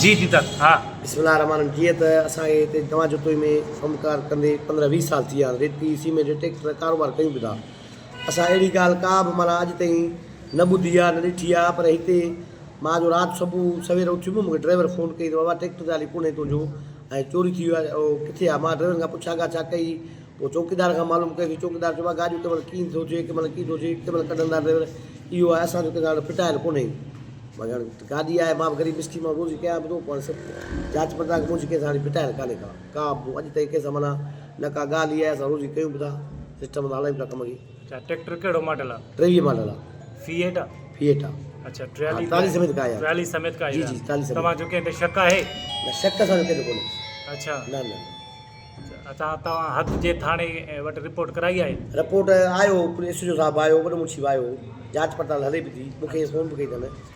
جي ديدار ها. بسم الله الرحمٰن الرحيم جيئن ته اسان کي هتي نوان جتوئي ۾ ڪم ڪار ڪندي 15 20 سال ٿي ويا آهن ريتي سيمينٽ ٽريڪٽر ڪاروبار ڪيون به ٿا اسان اهڙي ڳالهه ڪا به معنيٰ اڄ تائين نه ٻڌي آهي نه ڏٺي آهي پر هتي مان جو رات صبح سوير اٿيم مون کي ڊرائيور فون ڪئي ته بابا ٽريڪٽر ٽرالي ڪونهي تنهنجو ۽ چوري ٿي ويو آهي اهو ڪٿي آهي مان ڊرائيورن کان پڇا ڳاڇا ڪئي پوء چوڪيدار کان معلوم ڪيوسين چوڪيدار چيو بابا گاڏيون ڪنهن مهل ڪيئن ٿو ٿئي ڪنهن مهل ڪيئن ٿو ٿئي ڪنهن مهل ڪڍندا ڊرائيور اهو آهي اسان جو ڪنهن سان ڦٽايل ڪونهي مان چيو هاڻي گاڏي آهي مان به غريب مسڪين ماڻهو روزي ڪيان به ٿو پوء هاڻي سڀ جاچ پڙتال منهنجي ڪنهن سان هاڻي ڦٽايل ڪانهي ڪا ڪا به اڄ تائين ڪنهن سان معنيٰ نه ڪا ڳالهه ئي آهي اسان روزي ڪيون به ٿا سسٽم سان هلايون ٿا ڪم کي. اڇا ٽريڪٽر ڪهڙو ماڊل آ؟ 23 ماڊل آ. فيئٽ آ؟ فيئٽ آ. اڇا ٽرالي ٽرالي سميت ڪا آهي. ٽرالي سميت ڪا آهي. جي جي ٽرالي سميت. توهان جو ڪنهن تي شڪ آهي؟ نه شڪ اسان جو ڪنهن تي ڪونهي. اڇا. نه نه. اڇا توهان حد جي ٿاڻي وٽ رپورٽ ڪرائي آهي؟ رپورٽ آيو ايس ايچ او صاحب آيو وڏو منشي به آيو جاچ پڙتال هلي به ٿي مون کي فون به ڪئي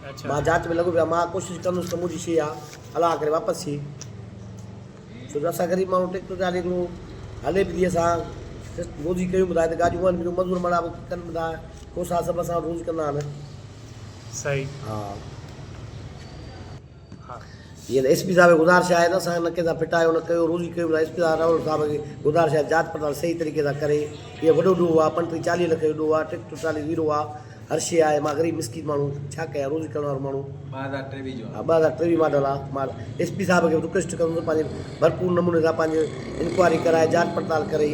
اٿن مان جاچ ۾ لڳو پيو آهيان مان ڪوشش ڪندس ته منهنجي شي آ الله ڪري واپس ٿئي. ڇو جو اسان غريب ماڻهو ٽيڪٽر ٽرالي هڪڙو هلي به ٿي اسان روزي ڪيون به ٿا هتي گاڏيون آهن به مزور مڙا به ڪن به ٿا کوسا سڀ اسان وٽ روزي ڪندا آهن. صحيح. ها. ها. جيئن ته ايس پي صاحب کي گذارش آهي ته اسان نه ڪنهن سان ڦٽايو نه ڪيو روزي ڪيون به ٿا ايس پي صاحب راول صاحب کي گذارش آهي جاچ پڙتال صحيح طريقي سان ڪري هي وڏو ڏوهه آهي 35 40 لک جو ڏوهه آهي ٽيڪٽر ٽرالي زيرو آهي هر شيء آهي مان غريب مسڪين ماڻهو ڇا ڪيان روزي ڪرڻ وارو ماڻهو 2023 جو ها 2023 ماڊل آ مان ايس پي صاحب کي رڪويسٽ ڪندس پنهنجي ڀرپور نموني سان پنهنجي انڪوائري ڪرائي جاچ پڙتال ڪري.